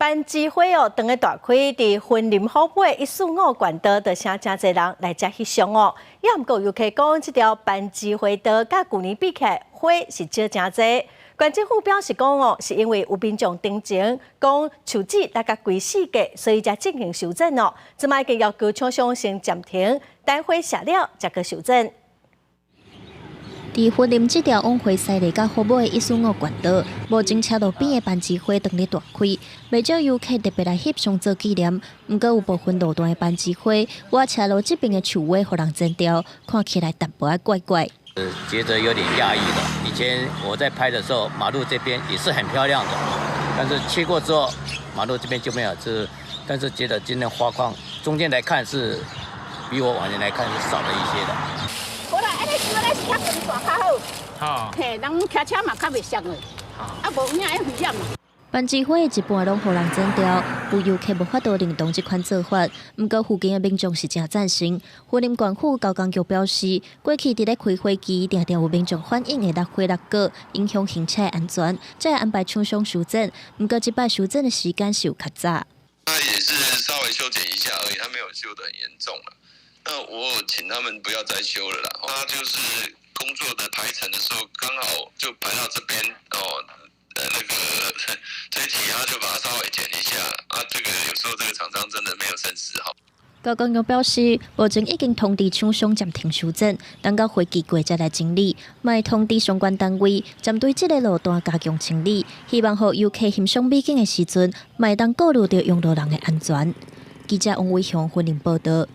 攀枝花哦，當咧大開，佇雲林虎尾145縣道，就誠誠濟人來遮翕相哦。也毋過遊客講，這條攀枝花道佮舊年比起來，花是少誠濟。縣政府表示講哦，是因為有民眾陳情，講樹枝落甲規四界，所以才進行修剪哦。這擺已經要求廠商先暫停，等花謝了才閣修剪。佇雲林這條往惠西里佮虎尾的145縣道，無前車路邊的攀枝花當咧大開，袂少遊客特別來翕相做紀念。毋過有部分路段的攀枝花，倚車路這邊的樹尾予人剪掉，看起來淡薄仔怪怪。覺得有點訝異的。以前我在拍的時候，馬路這邊也是很漂亮的，但是切過之後，馬路這邊就沒有。這，但是覺得今天花況中間來看是比我往年來看是少了一些的。無啦，按呢想咧是較光大較好，嘿，人騎車嘛較袂摔的，啊無有影會危險嘛。攀枝花的一半攏予人剪掉，有遊客無法度認同這款做法。毋過附近的民眾是誠贊成。雲林縣府交通局表示，過去佇咧開花期，定定有民眾反映會落花落果，影響行車安全，才會安排廠商修剪。毋過這擺修剪的時間是有較早。他也是稍微修剪一下而已，他沒有修得很嚴重啦。那我有請他們不要再修了啦。他就是工作的排程的時候，剛好就排到這邊哦。那個這一期他就把它稍微剪一下啊。這個有時候這個廠商真的沒有深思好。交通局表示，目前已經通知廠商暫停修剪，等到花期過才來整理。嘛會通知相關單位，針對這个路段加強清理，希望予遊客欣賞美景的時陣，嘛會當顧慮著用路人的安全。記者王偉雄雲林報導。